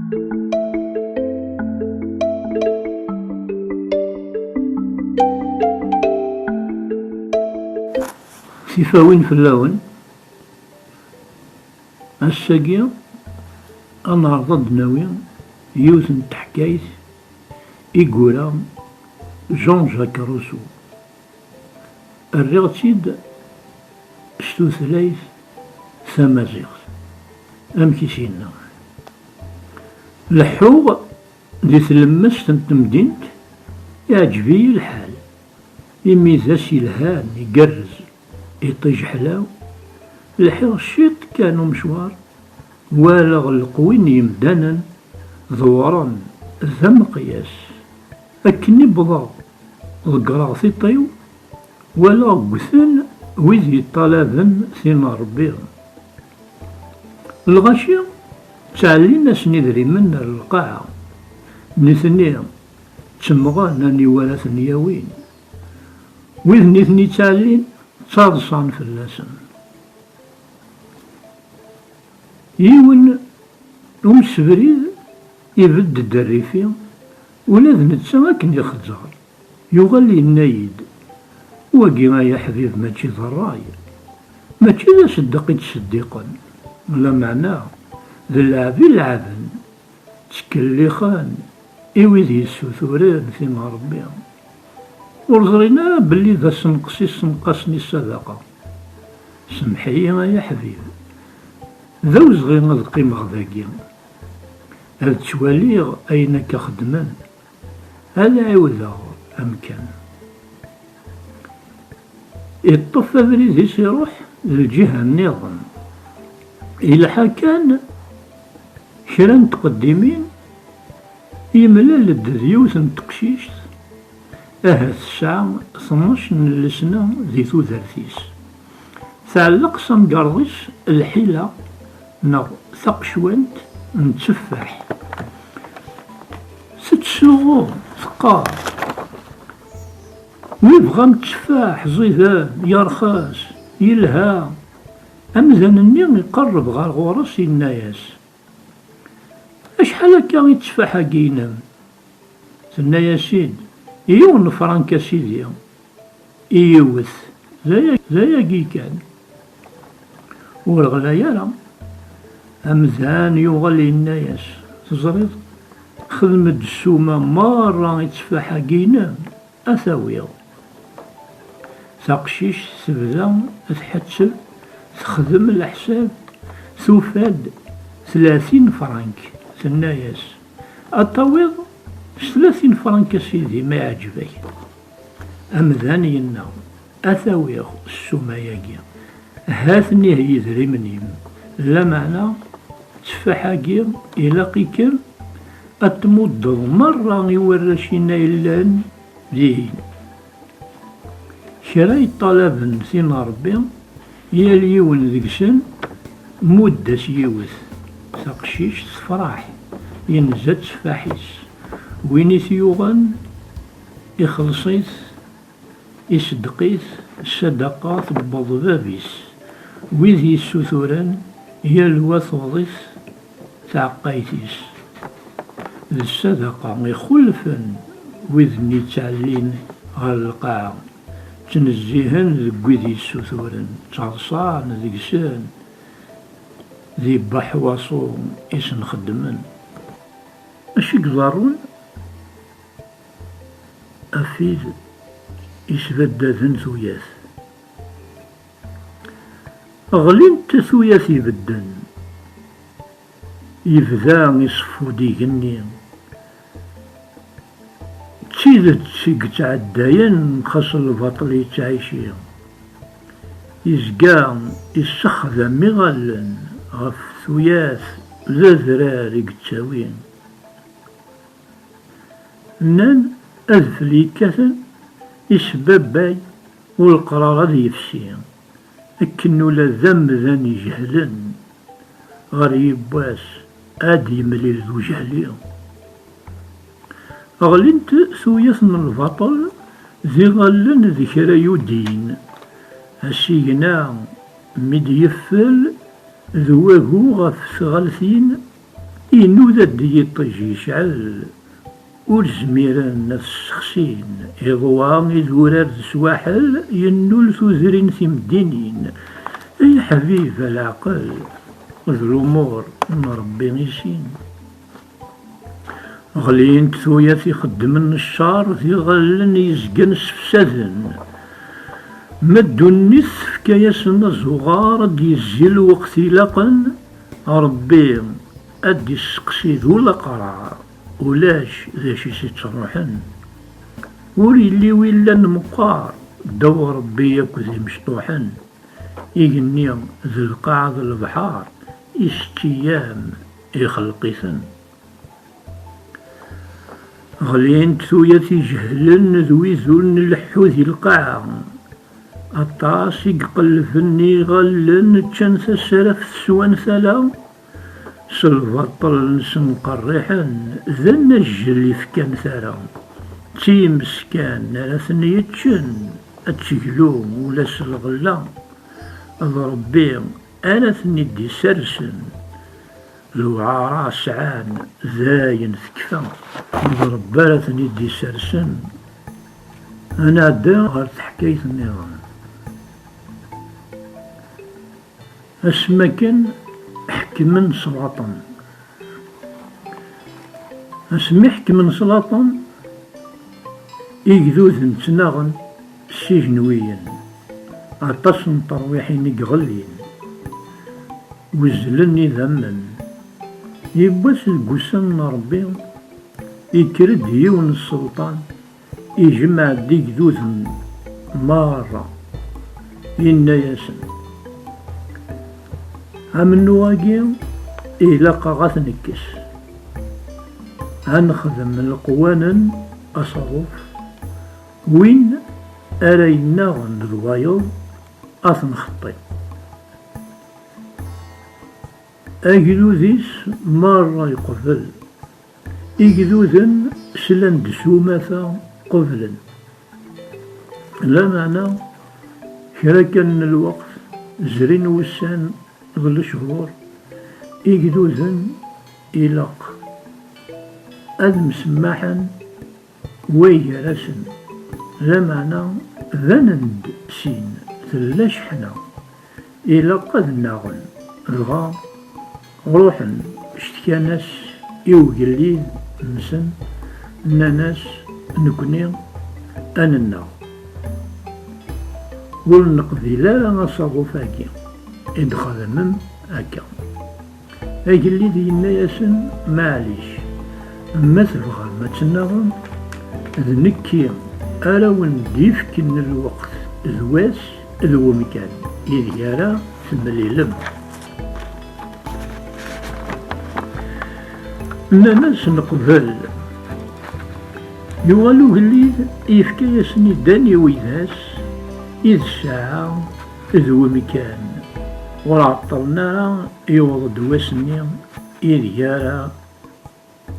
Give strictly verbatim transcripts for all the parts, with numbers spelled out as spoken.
Tifawin fell-awen. Ass-agi, ad neɛreḍ ad d-nawi yiwet n teḥkayt i yura Jean-Jacques Rousseau. Rriɣ-tt-id s tutlayt tamaziɣt. Amek i s-yenna? Leḥḥuɣ di tlemmast n temdint, iɛǧeb-iyi lḥal, imi d ass yelhan, igerrez, iṭij ḥlaw. Lḥiɣ ciṭ kan umecwar, walaɣ leqwi n yemdanen ḍewren d ameqyas. Akken i wwḍeɣ, ḍeggreɣ tiṭ-iw, walaɣ ggten wid yeṭṭalaben tin n Ṛebbi. Lɣaci ttɛellin-asen idrimen ar lqaɛa. Nitni ttemmɣen aniwa ara ten-yawin. Wid nitni ttɛellin ttaḍsan fell-asen. Yiwen umsebrid ibedd-d rrif-i, ula d netta akken ixeẓẓer. Yuɣal yenna-yi-d: "Wagi, ay aḥbib, mačči d ṛṛay, mačči d aseddeq i ttseddiqen, lameɛna d lɛeb i leɛben, ttkellixen i wid yessuturen tin n Ṛebbi. Ur ẓrin ara belli d asenqes i ssenqasen i ssadaqa. Semmeḥ-iyi, ay aḥbib, d awezɣi ad qqimeɣ dagi, ad ttwaliɣ ayen akka xeddmen." Ad ɛiwdeɣ amkan. Iṭṭef abrid-is, iruḥ d lǧiha nniḍen. Ilḥa kan kra n tqeddimin, yemlal-d d yiwet n teqcict, ahat tesɛa tnac n llesna di tudert-is. Tɛelleq s amgerḍ-is lḥila neɣ taqecwant n tteffaḥ. Tettsuɣu, teqqar: "Wi bɣan tteffaḥ ẓidan, yerxes, yelha." Amdan-nni iqerreb ɣer ɣur-s, yenna-yas: "Acḥal akka i tteffaḥ-agi-inem?" Tenna-yas-id: "Yiwen n frank, a sidi." I yiwet, d aya, d ayagi kan. Ur ɣlay ara. Amdan yuɣal yenna-yas: "Teẓriḍ, xdem-d ssuma merra i tteffaḥ-agi-inem, ad t-awiɣ." Taqcict tebda tḥetteb, texdem leḥsab, tufa-d tlatin frank, tenna-yas: "Ad tawiḍ s tlatin frank, a sidi, ma iɛǧeb-ak." Amdan yenna: "Ad t-awiɣ ssuma-agi. Ha-ten-ih yidrimen-im. Lameɛna tteffaḥ-agi ilaq-ikem ad t-tmuddeḍ merra i warrac-in ay llan dihin." Kra yeṭṭalaben tin n Ṛebbi, yal yiwen deg-sen mudd-as yiwet. Taqcict tefreḥ, yenza tteffaḥ-is. Win i t-yuɣen, ixelleṣ-it, iṣeddeq-it, ssadaqa tewweḍ bab-is. Wid yessuturen, yal wa tuḍ-it tɛeqqayt-is. D ssadaqa ixulfen wid-nni ttɛellin ɣer lqaɛa, ttnezzihen deg wid yessuturen, ttaḍsan deg-sen di beḥwaṣu i sen-xeddmen. Acu i iḍerrun ɣef wid isbaddaden tuyat? Ɣlint tuyat ibedden. Yebda iseffu-d igenni. D tidet i yettɛeddayen, xas lbaṭel yettɛici. Yezga yessexdam iɣallen ɣef tuyat, d adrar i yettawi. Nnan adfel yekkaten isbabbay uleqrar ad yefsi, akken ula d amdan ijehlen ɣer yiwwas ad d-yemlil d ujehli. Ɣlint tuyat n lbaṭel d iɣallen d kra yudin. Asigna mi d-yeffel d wagu ɣef tɣaltin Inuda-d yiṭij yecɛel, ur zmiren ad t-ssexsin. Iḍwa idurar d swaḥel, yennul tudrin timdinin. Ay ḥbib a leɛqel, d lumuṛ n Ṛebbi i sin. Ɣlint tuyat ixeddmen ccer, d iɣallen yezgan sefsaden. Ma ddunit tefka-yasen azuɣer, ad d-yezzi lweqt ilaqen, Ṛebbi ad d-isseqsi d ulaqrar, ulac d acu i s-ittruḥen. Ur yelli wi llan meqqar, ddaw Ṛebbi akk d imecṭuḥen. Igenni d lqaɛa d lebḥer, i settiyam ixelq-iten. Ɣlint tuyat ijehlen d wid ur nleḥḥu di lqaɛa. Aṭas i iqellben iɣallen, ččan tasraft swan tala. S lbaṭel-nsen qerriḥen, d anajjel i fkan tara. D times kan ara ten-yeččen, ad teglu ula s lɣella. D Ṛebbi ara ten-id-isersen. Lewɛara sɛan, dayen tekfa. D Ṛebbi ara ten-id-isersen. Ad nɛeddi ɣer teḥkayt nniḍen. Asmi akken ḥekmen s baṭel. Asmi ḥekmen s laṭen, igduden ttnaɣen s ijenwiyen. Aṭas n terwiḥin i iɣellin, wezzlen idammen. Yiwwas deg wussan n Ṛebbi, ikker-d yiwen n sselṭan, ijemɛ-d igduden merra, yenna-yasen: "Amennuɣ-agi ilaq-aɣ ad t-nekkes. Ad nexdem leqwanen asaḍuf, win ara yennaɣen d wayeḍ ad t-nxeṭṭi." Agdud-is merra yeqbel. Igduden slan-d s umata, qeblen. Lameɛna, kra kan n lweqt, zrin wussan d lechur, igduden ilaq ad msemmaḥen way gar-asen, lameɛna banen-d sin tella cceḥna, ilaq ad nnaɣen. Dɣa ruḥen cetkan-as i ugellid-nsen, nnan-as: "Nekni ad nennaɣ, ur neqbil ara asaḍuf-agi i d-xedmem akka." Agellid yenna-yasen: "Maɛlic, ma tebɣam ad tennaɣem, d nekki ara wen-d-yefken lweqt d wass d wemkan ideg ara temlilem." Nnan-as: "Neqbel." Yuɣal ugellid yefka-yasen-id aniwi d ass, i d ssaɛa, d wemkan. Ur ɛeṭṭlen ara, yewweḍ-d wass-nni ideg ara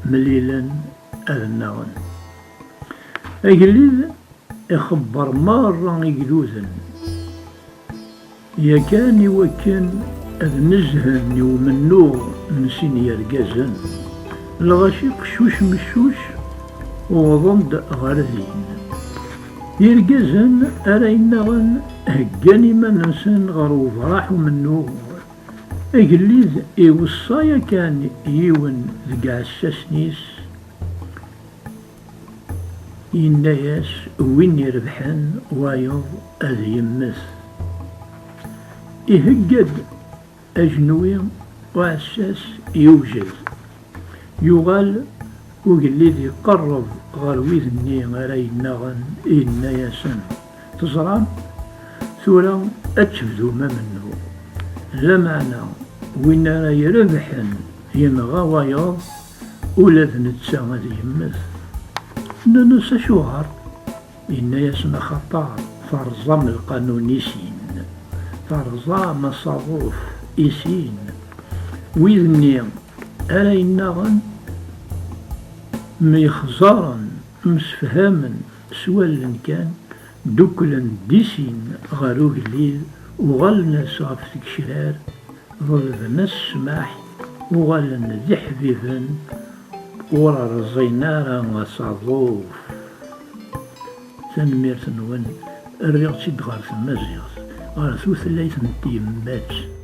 mlilen ad nnaɣen. Agellid ixebber merra igduden, yakan i wakken ad nezhen i umennuɣ n sin yergazen. Lɣaci qeccuc meccuc wwḍen-d ɣer din. Irgazen ara yennaɣen heggan iman-nsen ɣer ubraḥ umennuɣ. Agellid iweṣṣa yakan yiwen deg iɛessasen-is, yenna-yas: "Win irebḥen wayeḍ ad yemmet." Ihegga-d ajenwi uɛessas, yewjed. Yuɣal ugellid iqerreb ɣer wid-nni ara yennaɣen, yenna-yasen: "Teẓram, tura ad tebdum amennuɣ. Lameɛna win ara irebḥen yenɣa wayeḍ, ula d netta ad yemmet." Nnan-as: "Acuɣer?" Yenna-yasen: "Axaṭer terẓam lqanun i sin, terẓam asaḍuf i sin. Wid-nni ara yennaɣen myexzaren, msefhamen s wallen kan, dduklen di sin ɣer ugellid, uɣalen-as ɣef tgecrar, ḍelben-as ssmaḥ, Uɣalen d iḥbiben ur rẓin ara asaḍuf. Tanemmirt-nwen, rriɣ-tt-id ɣer tmaziɣt, ɣer tutlayt n tyemmat.